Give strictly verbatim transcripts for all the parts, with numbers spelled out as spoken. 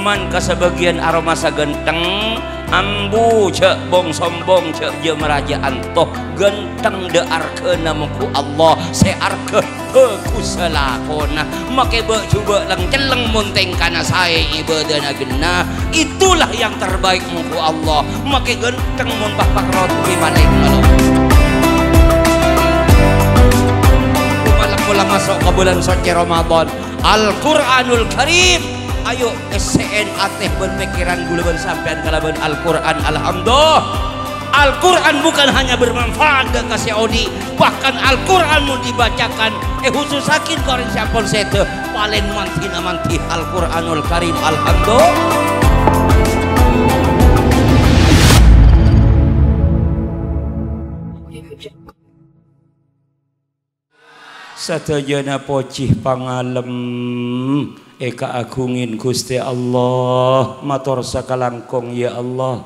Man ka sabâgiyân aromasa ghântheng, ambu jhâ' bong-sombong, jhâ' jâ-, marajâ anto, ghântheng dâ' arghâna mongghu Allah, sè arghâ bhâghussa lakona, makè bâ'-jhubâ' lèng-cellèng mon tèngkana saè ibâdâna ghenna, itulah yang terbaik mongghu Allah, makè ghântheng mon pas pakerro dhuli malèng malolo. Malem pola maso' ka bulân soccè Ramadan, Al-Qur'anul Karim. Ayo, essè'è atè bân pèkkèran kaulâ bân sampèyan kalabân Al-Qur'an. Alhamdulillah. Al-Qur'an bukan hanya bermanfaat dâ' ka sè odi', bahkan Al-Qur'an mon dibacakan, èkhususaghi ka orèng sè ampon sèdhâ, palèng mandhina mandhi Al-Qur'anul Karim. Alhamdulillah. Sadhâjâna pojhi pangalem èkaaghungin Ghustè Allah. Mator sakalangkong, ya Allah.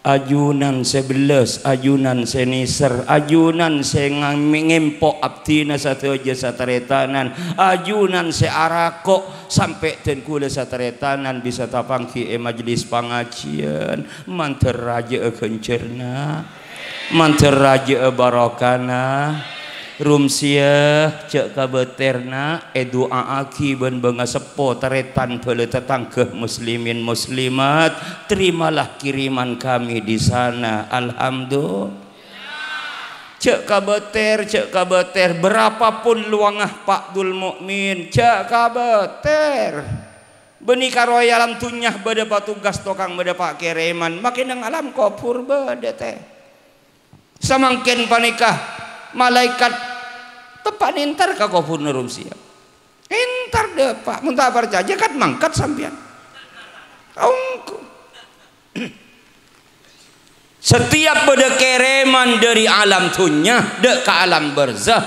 Ajunan sè bellas, ajunan sè nèser, ajunan sè ngam-, ngèmpo' abdhina sadhâjâ sataretanan, ajunan sè arako' sampè' dân kaulâ sataretanan bisa tapangghi è majlis pangajiyân. Mandhâr rajâ'â ghânjhârna. Mandhâr rajâ'â barokana. Rumsiyah, jhâ' kabâtèr, na', èdu'a'aghi bân bângaseppo tarètan bhâlâ tatangghâ muslimin muslimat. Terimalah kiriman kami di sana. Alhamdulillah. Jhâ' kabâtèr, jhâ' kabâtèr. Berapapun luangnga Pak Dul Mukmin, jhâ' kabâtèr. Bânnè karo è alam dhunnya bâdâ patugas tokang bâdâ pakèrèman, makè neng alam kobhur bâdâ, tè. Samangkèn panèka malaèkat teppa'na entar ka kobhurna Rumsiyah. Entar dâpa', mon ta' parcajâ, kat-mangkat sampèyan. Ongghu. Setiap bâdâ kèrèman dâri alam dhunnya dâ' ka alam barzah,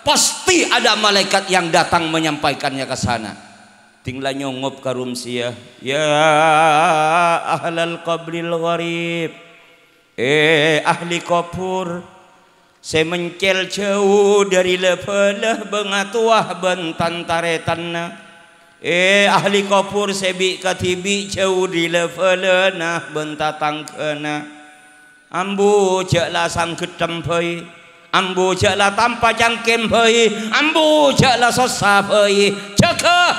pasti ada malaikat yang datang menyampaikannya ke sana. Ding la nyongop ka Rumsiyah, "Ya ahlal qabril gharib, è ahli kobhur sè mencèl jâu dâri la-bâlâ bângatowa bân tan-tarètanna, è ahli kobhur sè bi' kadhibi' jâu dâri la-bâlâna bân tatangghâna." Ambu jhâ' la sangghâttem bhâi, ambu jhâ' la tampa cangkem bhâi, ambu jhâ' la sossa bhâi. Jâgâ!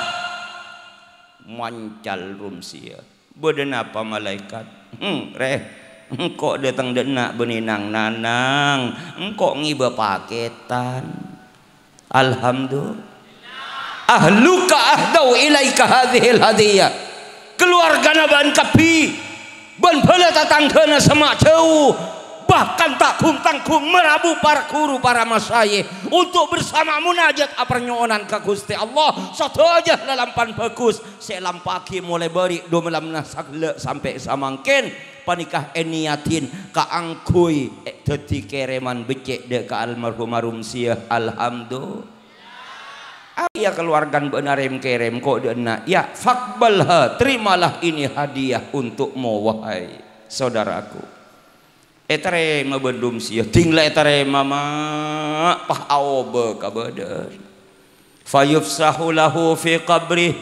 Mancal Rumsiyah. "Bâdâ napa, malaèkat?" "Hmm, rè, engko' dâteng dâ' enna' bânnè nang-nanang, engko' ngèbâ pakètan." Alhamdulillah. "Ahluka ahdau ilaika hadzihil hadiyah." Kaluwargana bâ'na kabbhi, bân bhâlâ tatangghâna sè ma' jâu, bahkan ta' ghung-tangghung marabu para ghuru, para masyayikh, untuk bersama munajat aparnyo'onan ka Ghustè Allah. Sadhâjâ lalampan bhâghus sè èlampa'aghi molaè bâri' dhu malemma sagellâ' sampè' samangkèn. Panèka ènèyadhi kaangghuy dhâddhi kèrèman beccè' dâ' ka almarhumah Rumsiyah. Alhamdulillah. Arèya kaluwargana bâ'na rèm-kèrèm, ko' dâ' enna', ya, faqbalha, terimalah ini hadiah untukmu, wahai saudaraku. Ètarèma bân Rumsiyah, ding la ètarèma, ma', pas aobâ kabâdâ'ân. Fayufsahu lahu fi qabrih.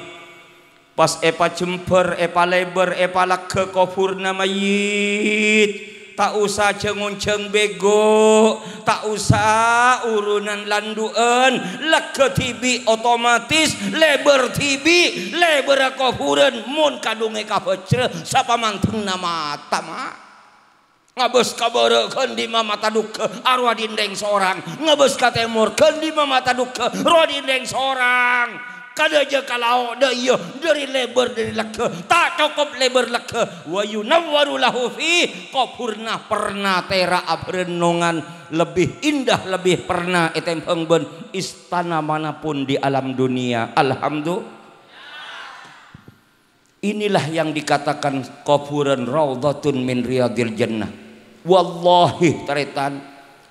Pas èpajembhâr, èpalèbâr, èpalèghâ kobhurna mayyit. Ta' osa jâng-onjhâng bhâghus, ta' osa urunan landhu'ân, lèghâ dhibi' otomatis, lèbâr dhibi', lèbârrâ kobhurân, mon kadhungngè kabhâjrâ, sapa mandhengnga mata, ma'? Ngabâs ka bârâ', ghân dimma mata dhugghâ, arowa dhinrèng sorang. Ngabâs ka tèmor, ghân dimma mata dhugghâ, rowa dhinrèng sorang. Ka dâjâ ka lao', dâ' iyâ, dâri lèbâr, dâri lèghâ. Ta' cokop lèbâr lèghâ. Wa yunawwaru lahu fi, kobhurna perna tèra' abârennongan, lebih indah, lebih perna ètèmbhâng bân istana manapun di alam dunia. Alhamdulillah. Inilah yang dikatakan kobhurân raudhatun min riyadil jannah. Wallahi, tarètan,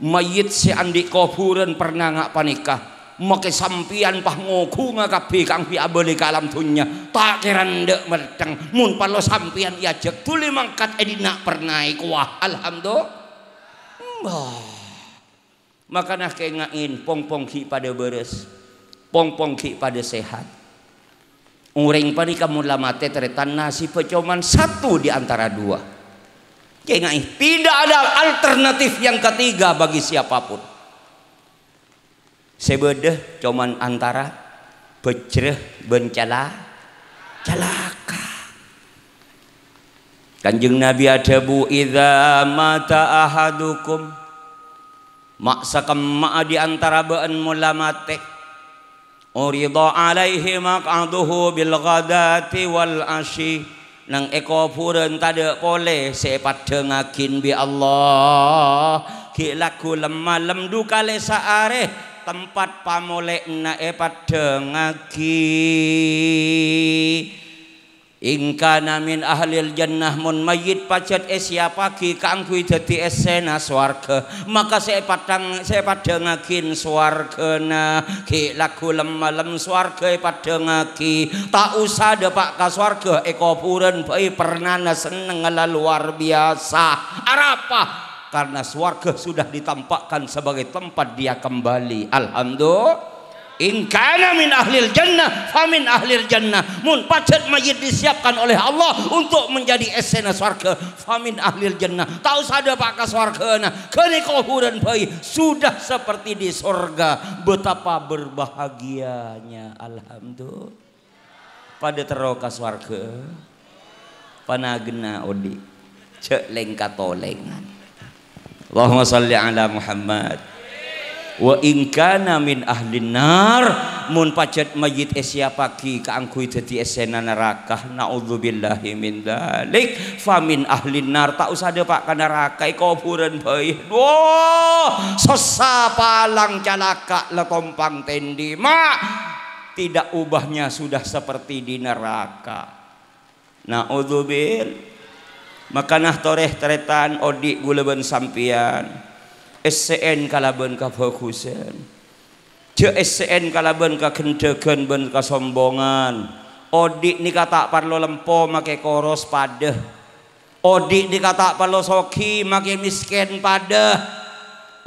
mayyit sè andi' kobhurân perna nga' panèka, makè sampèyan pas ngoghunga kabbhi kaangghuy abâli ka alam dhunnya. Ta' kèra endâ' mèlthèng, mon parlo sampèyan èajhâk dhuli mangkat è dinna' perna èkowa. Alhamdulillah. Mbah. Makana kaènga'è, pong-pong ghi' padâ bârâs, pong-pong ghi' padâ sehat. Orèng panèka mon la matè, tarètan, nasibbhâ coma satu di antara dua. Kaènga'è, tidak ada alternatif yang ketiga bagi siapapun. Sè bâdâ coma antara bhâjrâ bân cala-, calaka. Kanjeng Nabi adhâbu, "Idza mata ahadukum," ma' sakemma'a di antara bâ'ân mon la matè, "urida alaihi maq'aduhu bil ghadati wal asyi." Neng è kobhurân tadâ' polè sè èpaddhângaghin bi' Allah. Ghi' lagghu lem-malem du kalè saarè tempat pamolè'anna èpaddhângaghi. "In kana min ahlil jannah," mon mayyit pajhât èsèyappaghi kaangghuy dhâddhi essèna sowarghâ, maka sè èpaddhâng-, sè èpaddhângaghin sowarghâna. Ghi' lagghu lem-malem sowarghâ èpaddhângaghi. Ta' osa dâpa' ka sowarghâ, è kobhurân bhâi pernana sennengnga la luar biasa. Arapa? Karena sowarghâ sudah ditampakkan sebagai tempat dia kembali. Alhamdulillah. "In kana min ahlil jannah, famin ahlil jannah." Mon pajhât mayyit disiapkan oleh Allah untuk menjadi essèna sowarghâ, famin ahlil jannah. Ta' osa dâpa' ka sowarghâna, ghân è kobhurân bhâi sudah seperti di sorga. Betapa berbahagianya. Alhamdulillah. Padâ terro ka sowarghâ. Panagenna odi'. Jhâ' lèng-katolèngan. Allahumma shalli ala Muhammad. "Wa in kana min ahlin nar," mon pajhât mayyit èsèyappaghi kaangghuy dhâddhi essèna naraka, naudzubillahi min dzalik, "famin ahlin nar," ta' osa dâpa' ka naraka, è kobhurân bhâi. Wah, sossa palang calaka la tompang tèndhi, ma'. Tidak ubahnya sudah seperti di neraka. Naudzubil-, makana torè, tarètan, odi' ghulâ bân sampèyan, essè'è kalabân kabhâghusân. Jhâ' essè'è kalabân kaghendhâghân bân kasombongan. Odi' nèka ta' parlo lempo makè koros padâ. Odi' nèka ta' parlo soghi makè mèskèn padâ.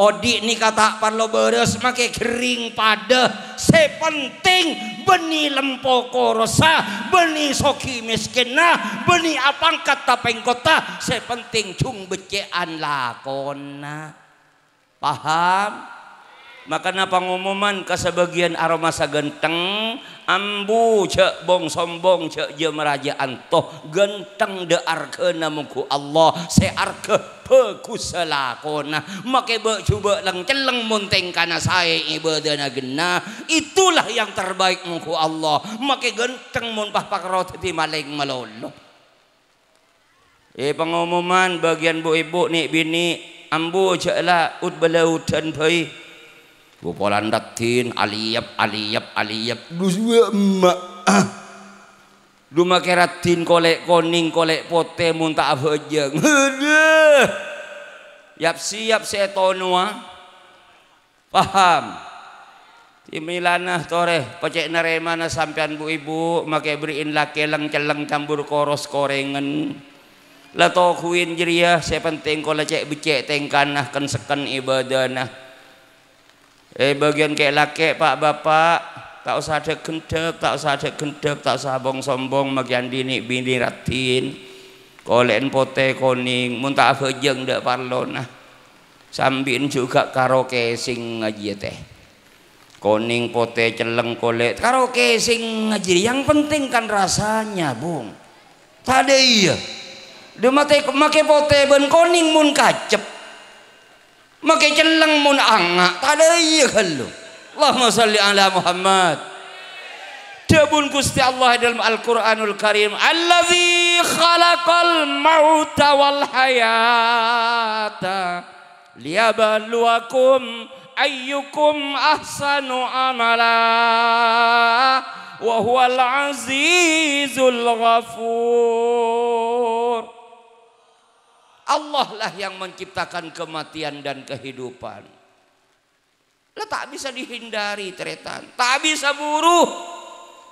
Odi' nèka ta' parlo bârâs makè ghering padâ. Sè pentèng bânnè lempo korossa, bânnè soghi mèskènna, bânnè apangkat tapèngkotta, sè pentèng jhung beccè'an lakona. Paham? Makana pangomoman ka sabâgiyân aromasa ghântheng, ambu jhâ' bong-sombong, jhâ' jâm-rajâ'ân to, ghântheng dâ' arghâna mongghu Allah, sè arghâ bhâghussa lakona. Makè bâ'-jhubâ' lèng-cellèng mon tèngkana saè ibâdâna ghenna, itulah yang terbaik mongghu Allah. Makè ghântheng mon pas pakaro dhâddhi malèng malolo. È, pangomoman bâgiyân bu-ibu nè'-binè', ambu jhâ' la ut-bâlâudhân bhâi. Bu polan raddhin, aliyep, aliyep, aliyep. Du suwâ emma'. Du makè raddhin kolè' konèng, kolè' potè, mon ta' abhâjâng. Adhu. Yap-siyap sè ètonowa. Paham? Dimèlana torè, pacè' narèmana sampèyan bu-ibu, makè bherri'in lakè lèng-cellèng cambur koros korèngen. La toguwin jârèya, sè pentèng kola cè'-beccè' tèngkana, kèn-sèkkèn ibâdâna. È, bâgiyân kè'-lakè', pa'-bapa', ta' osa dhâk-ghendhâk, ta' osa dhâk-ghendhâk, ta' osa bong-sombong, makè andi' nè'-binè raddhin. Kolè'en potè konèng, mon ta' abhâjâng dâ' parlona. Sambi'en jhughâ karo kèsèng ngajhiyâ tè. Konèng, potè, cellèng, kolè', karo kèsèng ngajhiyâ. Yang penting kan rasanya, Bung. Tadâ' iyâ. Dâ' matè, makè potè bân konèng mon kacep. Makè cellèng mon anga'. Tadâ' iyâ ghâllu. Allahumma shalli ala Muhammad. Dhâbuna Ghustè Allah è dâlem Al-Qur'anul Karim, "Allazi khalaqal mauta wal hayata liyabluwakum ayyukum ahsanu amala wa huwal azizul ghafur." Allah lah yang menciptakan kematian dan kehidupan. La ta' bisa dihindari, tarètan. Ta' bisa buru.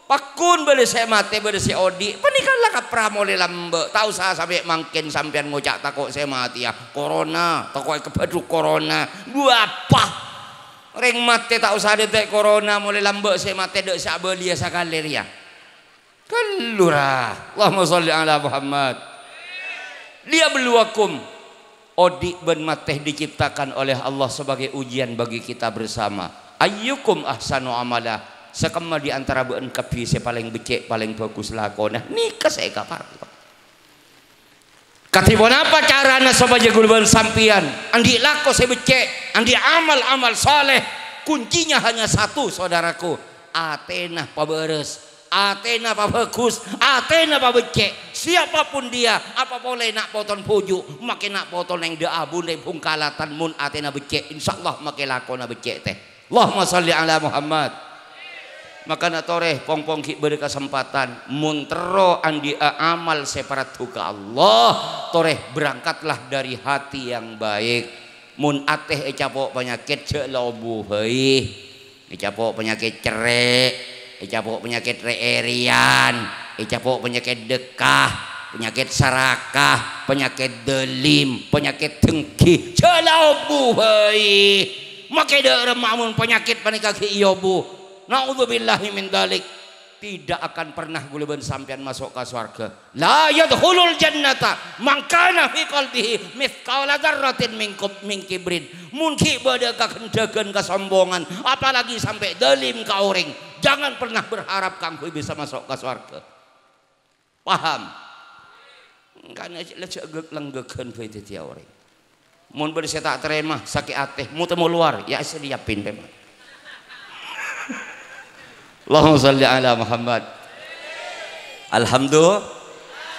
Pagghun bâdâ sè matè, bâdâ sè odi'. Panèka la kapra molè lambâ'. Ta' osa sampè' mangkèn sampèyan ngoca' tako' sè matèya. Corona, tako' èkabâdhuk corona. Bâpa'. Orèng matè ta' osa dântè' corona, molè lambâ' sè matè dâ' sè abâliyâ sakalè rèya. Ghâllu ra. Allahumma shalli ala Muhammad. Liyabluwakum. Odi' bân matè diciptakan oleh Allah sebagai ujian bagi kita bersama. Ayyukum ahsanu amala. Sakemma di antara bâ'na kabbhi sè palèng beccè', palèng bhâghus lakona. Nèka sè èkaparlo. Kadhi ponapa carana sopajâ ghulâ bân sampèyan andi' lako sè beccè', andi' amal-amal saleh? Kuncinya hanya satu, saudaraku. Atèna pabârâs, atèna pabhâghus, atèna pabeccè'. Siapapun dia, apa polè na' poton bhuju', makè na' poton neng dâ' abun neng bhungkalatan, mon atèna beccè', insyaallah makè lakona beccè' tè. Allahumma shalli ala Muhammad. Makana torè, pong-pong ghi' bâdâ kasempadhân, mon terro andi'â amal sè paraddhu ka Allah, torè berangkatlah dari hati yang baik. Mon atè ècapo' panyakèt, jhâ' la obu bhâi. Ècapo' panyakèt cerrè', ècapo' panyakèt rè-èrèyan, ècapo' panyakèt dâkka, panyakèt saraka, panyakèt dhâlim, panyakèt dengghi. Jhâ' la obu bhâi. Makè dâ' remma mon panyakèt panèka ghi' èobu. Na'udzubillahi min dzalik. Tidak akan pernah ghulâ bân sampèyan maso' ka sowarghâ. La yadkhulul jannata man kana fi qalbihi mitsqala dzarratin min kub-, min kibrin. Mon ghi' bâdâ kaghendhâghân kasombongan, apalagi sampè' dhâlim ka orèng, jangan pernah berharap kaangghuy bisa maso' ka sowarghâ. Paham? Engkana la jhâ' gek-, lenggegghân bhâi dhâddhiyâ orèng. Mon bâdâ sè ta' tarèma, sakè' atè, mo-tèmo lowar, ya èsèdiyâpin pèma. Allahumma shalli ala Muhammad. Alhamdu-,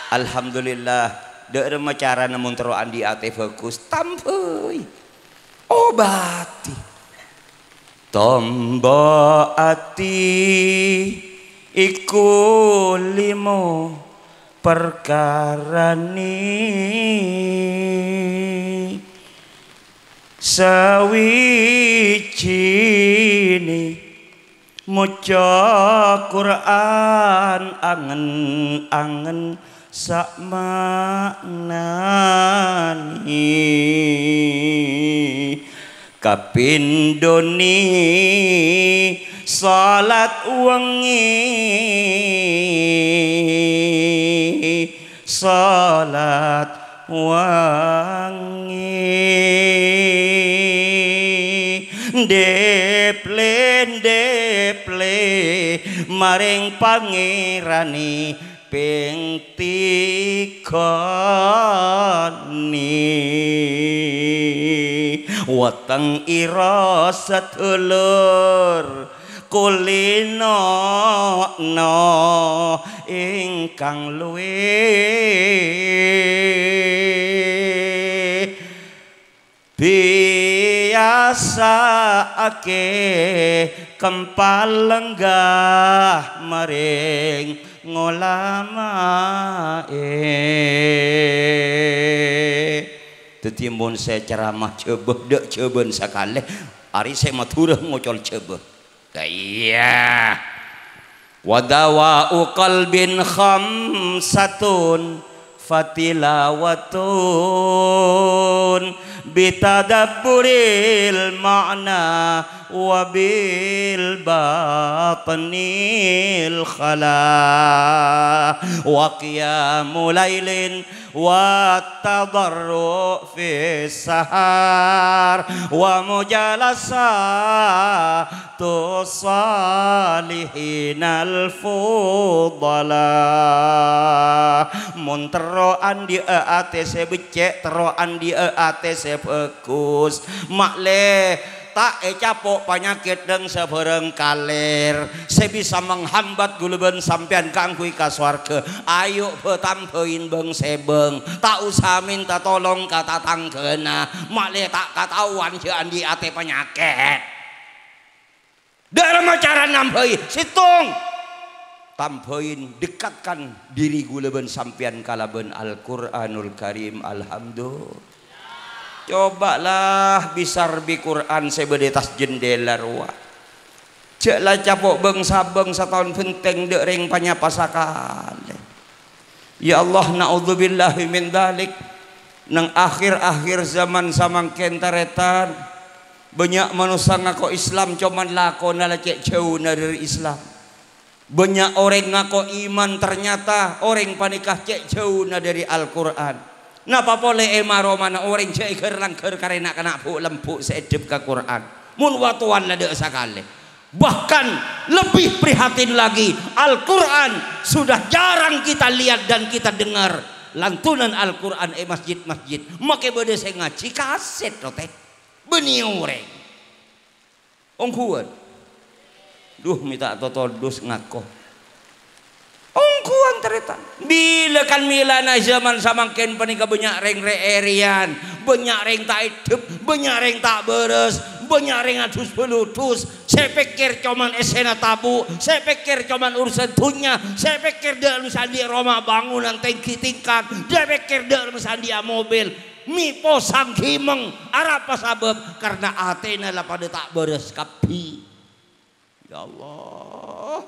Alhamdulillah. Dâ' remma carana mon terro andi' atè bhâghus, tambhâi. Obâdhi. Tombo ati iku limo parkarane. Sawijine maca Qur'an angen-angen sama'nane. Kapindhone salat wengi, salat wengi. Deple-deple maring Pangerane ping tiga ni. Weteng ira sadulur kulinono ingkang luwih. Biyasa'ake kempal lenggah maring ngolamae. Daddi, mon se ceramah Jhâbâ, dâ' Jhâbâna sakale, arè se Madhurâ ngocol Jhâbâ. Ka iyâ. Wa dawa'u qalbin khamsatun, fatilawatun bitadabburil ma'na wa bil batnil khala, wa qiyamu lailin wa tadarru' fis sahar wa mujalasatu shalihinal fudala. Mon terro andhi'â atè sè beccè', terro andhi'â atè sè bhâghus. Ma'lè ta' ècapo' panyakèt dhâng sabhârâng kalèr sè bisa menghambat ghulâ bân sampèyan kaangghuy ka sowarghâ. Ayo bâ-tambhâi bâng-sèbâng. Ta' osa mènta tolong ka tatangghâna. Ma'lè ta' kataowan jhâ' andhi' atè panyakèt. Dâ' remma cara nambhâi? Sèttong. Tambhâi, dekatkan diri ghulâ bân sampèyan kalabân Al-Qur'anul Karim. Alhamdulillah. Coba la bisar bi Qur'an sè bâdâ è attas jendela rowa. Jhâ' la capo' bâng-sabâng sataon bhenteng dâ' rèng panyapa sakalè. Ya Allah, na'udzubillahi min dzalik. Neng akhir-akhir zaman samangkèn tarètan, bânnya' manossa ngako Islam, coman lakona la cè' jhâuna dâri Islam. Bânnya' orèng ngako iman, ternyata orèng panèka cè' jhâuna dhâri Al-Qur'an. Napa polè è ma-romana orèng jhâ' èghâr-langghâr karè na'-kana' bu'-lembu' sè èdhep ka Qur'an. Mon wa-towan la dâ' sakalè. Bahkan lebih prihatin lagi, Al-Qur'an sudah jarang kita lihat dan kita dengar. Lantunan Al-Qur'an è masjid-masjid. Makè bâdâ sè ngajhi kasèt, ro, tè. Bânnè orèng. Ongghuwân. Duh, mè' ta' totodus ngako. Ongghuwân, tarètan. Bilâ kan mèlana jhâman samangkèn panèka bânnya' rèng rè-èrèyan, bânnya' rèng ta' èdhep, bânnya' rèng ta' bârâs, bânnya' rèng adus-baludus, sè pèkkèr coma essèna tabu', sè pèkkèr coma urusan dhunnya, sè pèkkèr dâ' anu sè andi' roma bangunan tèngghi tingkat, sè pèkkèr dâ' anu sè andi' mobil. Mè' posang ghimeng. Arapa sabâb? Karna atèna la padâ ta' bârâs kabbhi. Ya Allah.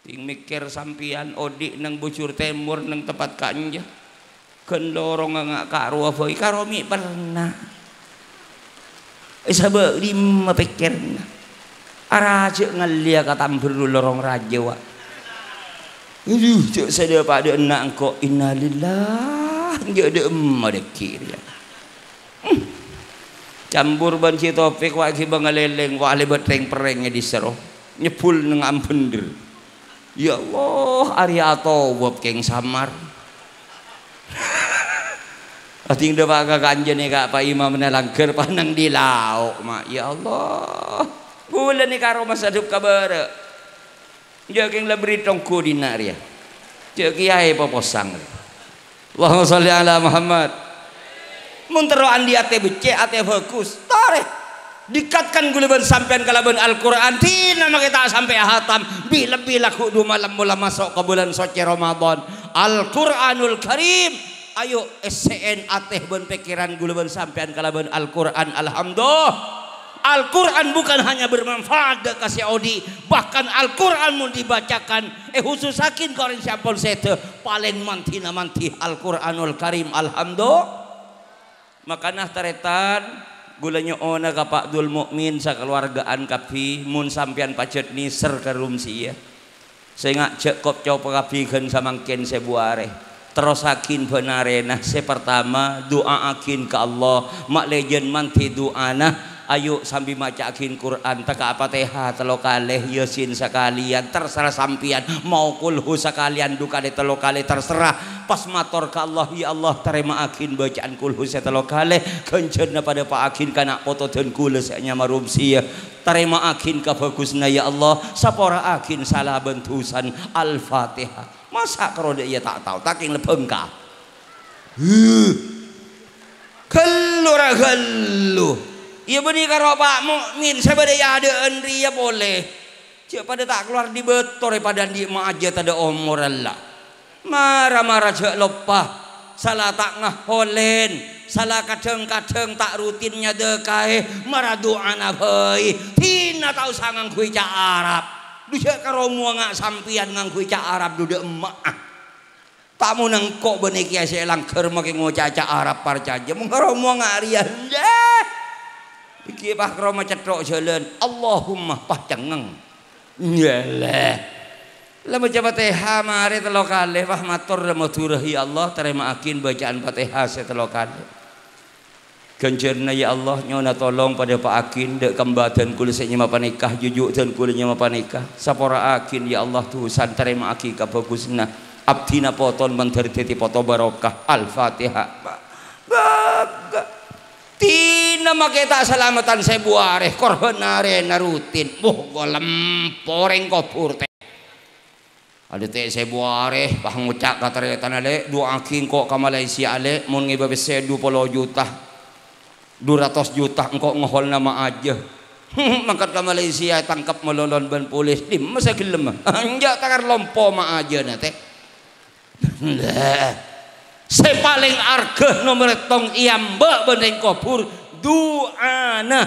Ting mèkkèr sampèyan odi' neng bujur tèmor neng tempat ka'anja. Ghân lorongnga nga' ka' rowa bhâi, karo mè' perna. È sabâ' dimma pèkkèranna. Arajâ' ngallèya ka tamberru lorong rajâ, wa'. Adhu, jhâ' sadhâpa dâ' enna' engko'. Innalillah, jhâ' dâ' emma dhâggi' rèya. Hmm. Cambur bân si Topik, wa' ghibâ ngalèlèng, wa' lèbât rèng-perrèng è dissa' ro. Nyebbhul neng ambhendher. Ya Allah, arèya atowab kèng samar. Adhing dâpa' ka kanjâna ka' pa imamna langghâr, pa neng dhi' lao', ma'. Ya Allah. Ghulâ nè karo masa dhâp ka bârâ'. Jhâ' kèng la bherri' tonggu dinna' rèya. Jhâ' kèyaè poposang. Allahumma shalli ala Muhammad. Mon terro andi' atè beccè', atè bhâghus, torè. Dekatkan ghulâ bân sampèyan kalabân Al-Qur'an, dina makè ta' sampè' hatam, bi-, lebbi lagghu' du malem mola maso' ka bulân soccè Ramadan. Al-Qur'anul Karim, ayo, essè'è atè bân pèkkèran ghulâ bân sampèyan kalabân Al-Qur'an. Alhamdulillah. Al-Qur'an bukan hanya bermanfaat dâ' ka sè odi', bahkan Al-Qur'an mon dibacakan, èhususaghi ka orèng sè ampon sèdhâ, palèng mandhina mandhi Al-Qur'anul Karim. Alhamdulillah. Makana tarètan, ghulâ nyo'ona ka Pak Dul Mukmin sakalowarga'an kabbhi, mon sampèyan pajhât nèser ka Rumsiyah. Sènga' jhâ' kop-copa kabbhi ghân samangkèn sèbu arè. Terrossaghi bân arèna. Sè partama, du'aaghi ka Allah. Ma' lèjân mandhi du'ana. Ayo sambi maca'aghi Qur'an. Tèka' Fatihah tello kalè, Yasin sakalèyan. Terserah sampèyan. Mao Kulhu sakalèyan, du kalè, tello kalè. Terserah. Pas mator ka Allah, "Ya Allah, tarèma'aghi bacaan Kulhu sè tello kalè, ghânjhârna padâpa'aghi ka na' poto dân ghulâ sè anyama Rumsiyah. Tarèma'aghi kabhâghusânna, ya Allah, sapora'aghi sala bân dhusana." Al-Fatihah. Masa' karo dâ' iyâ ta' tao, takèng lebbhângka. Huh. Ghâllu ra ghâllu. Iyâ bânnè karo Pak Mukmin sè bâdâ è adâ'ân rèya polè. Jhâ' padâ ta' kalowar dhi' bâto rè, padâ andi' ma' ajâ tadâ' omor ella. Mara-mara jhâ' loppa. Sala ta' ngaholèn, sala kadhâng-kadhâng ta' rutin nyadhâkaè, mara du'ana bhâi. Dina ta' osa ngangghuy ca' Arab. Dhu jhâ' karo mowa nga' sampèyan ngangghuy ca' Arab dhu dâ' emma'a. Ta' mon engko' bânnè kèya sè langghâr makè ngoca' ca' Arab parcajâ. Mon karo mowa nga' rèya, enjâ'. Iki pas karo macetthok jhâlân. Allahumma pas cengngeng. Nyèlè. La maca Fatihah marè tello kalè, pas mator dâ' Madhurâ, "Ya Allah, tarèma'aghi bacaan Fatihah sè tello kalè." Ghânjhârânna, ya Allah, nyo'ona tolong padâpa'aghi dâ' kemba dân ghulâ sè nyama panèka, juju' dân ghulâ nyama panèka. Sapora'aghi, ya Allah, dhusana, tarèma'aghi kabhâghusânna. Abdhina potona mandhâr dhâddhi poto barokah. Al-Fatihah. Bâ-, bâ-, dina makè ta' salameddhân sèbu arè, korbhân arèna rutin. Wuh, golem porèng kobhur, tè. Adâ' tè' sèbu arè, pas ngoca' ka tarètanna, "Lè', du'aaghi engko' ka Malaysia, Lè', mon ngèbâ pèssè du polo juta, du ratos juta, engko' ngoholna ma' ajâ." Mangkat ka Malaysia, ètangkep malolo bân polis, dimma sè ghellem? Enjâ' takar lompo ma' ajâna, tè. Lah, sè palèng arghâ nomer sèttong èambâ' bân rèng kobhur, du'ana.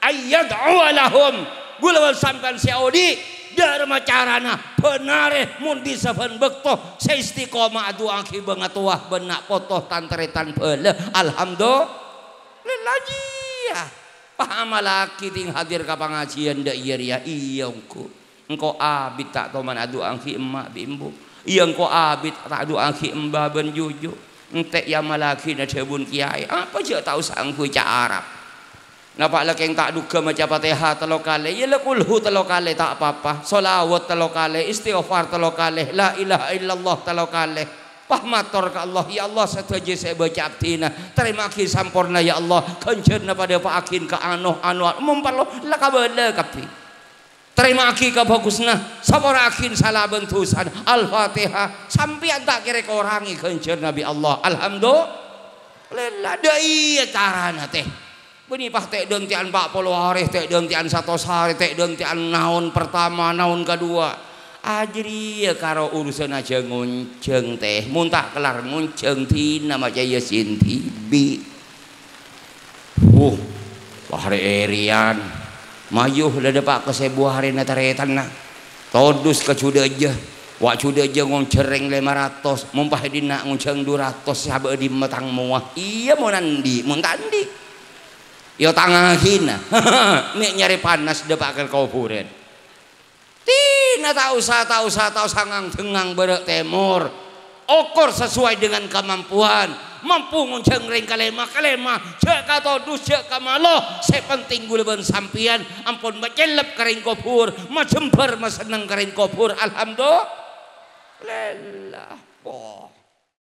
Ayyad'uwa lahum. Ghulâ bân sampèyan sè odi', dâ' remma carana, bân arè mon dhi' sabbhân bâkto, sè istiqomah adu'aaghi bângatowa bân na' poto tan-tarètan bhâlâ. Alhamdulillah, jiyâ. Pahamallaghi dhing hadir ka pangajiân dâ' iyâ rèya, iyâ ongghu. Engko' abit ta' toman adu'aaghi emma' bi' embu'. Iyâ, engko' abit ta' adu'aaghi emba bân juju. Ente' èamallaghi na dhâbuna kèyaè. Apa jhâ' ta' osa angghuy ca' Arab. Napa' la kèng ta' dhuggâ maca Fatihah tello kalè? Iyâ, la kulhu tello kalè ta' pa-apa. Shalawat tello kalè, istighfar tello kalè, la ilaha illallah tello kalè. Pas mator ka Allah, "Ya Allah, sadhâjâ sè èbâca abdhina, tarèma'aghi samporna, ya Allah. Ghânjhârna padâpa'aghin ka ano-, ano, mon parlo, la kabâlâ kabbhi." Tarèma'aghi kabhâghusânna, sapora'aghin sala bân dhusana. Al-Fatihah. Sampèyan ta' kèra èkorangè ghânjhârânna bi' Allah. Alhamdulillah. Dâ' iyâ carana, tè. Bânnè pas tè' dântè'an pa' polo arè, tè' dântè'an satos arè, tè' dântè'an naon pertama, naon kaduwâ. Ajâriyâ karo urusan ajhâ-ngonjhâng, tè. Mon ta' kellar ngonjhâng, dina maca Yasin dhibi'. Wuh, paharè èrèyan. Mayu la dâpa' ka sèbu arèna tarètanna. Todus ka Judâjâ. Wa' Judâjâ ngonjhâng rèng lèma ratos, mon pas è dinna' ngonjhâng du ratos, sabâ' dimma tang mowa. Iyâ, mon andi', mon ta' andi'. Iyâ, tangaghina. Mè' nyarè panas dâpa' ka kobhurân. Dina ta' osa, ta' osa, ta' osa ngang-dhengngang bârâ' tèmor. Okor sesuai dengan kemampuan. Mampu ngonjhâng rèng kalèma, kalèma. Jhâ' ka todus, jhâ' ka malo. Sè penting ghulâ bân sampèyan ampon macellep ka rèng kobhur, majembhâr masenneng ka rèng kobhur. Alhamdulillah. Oh,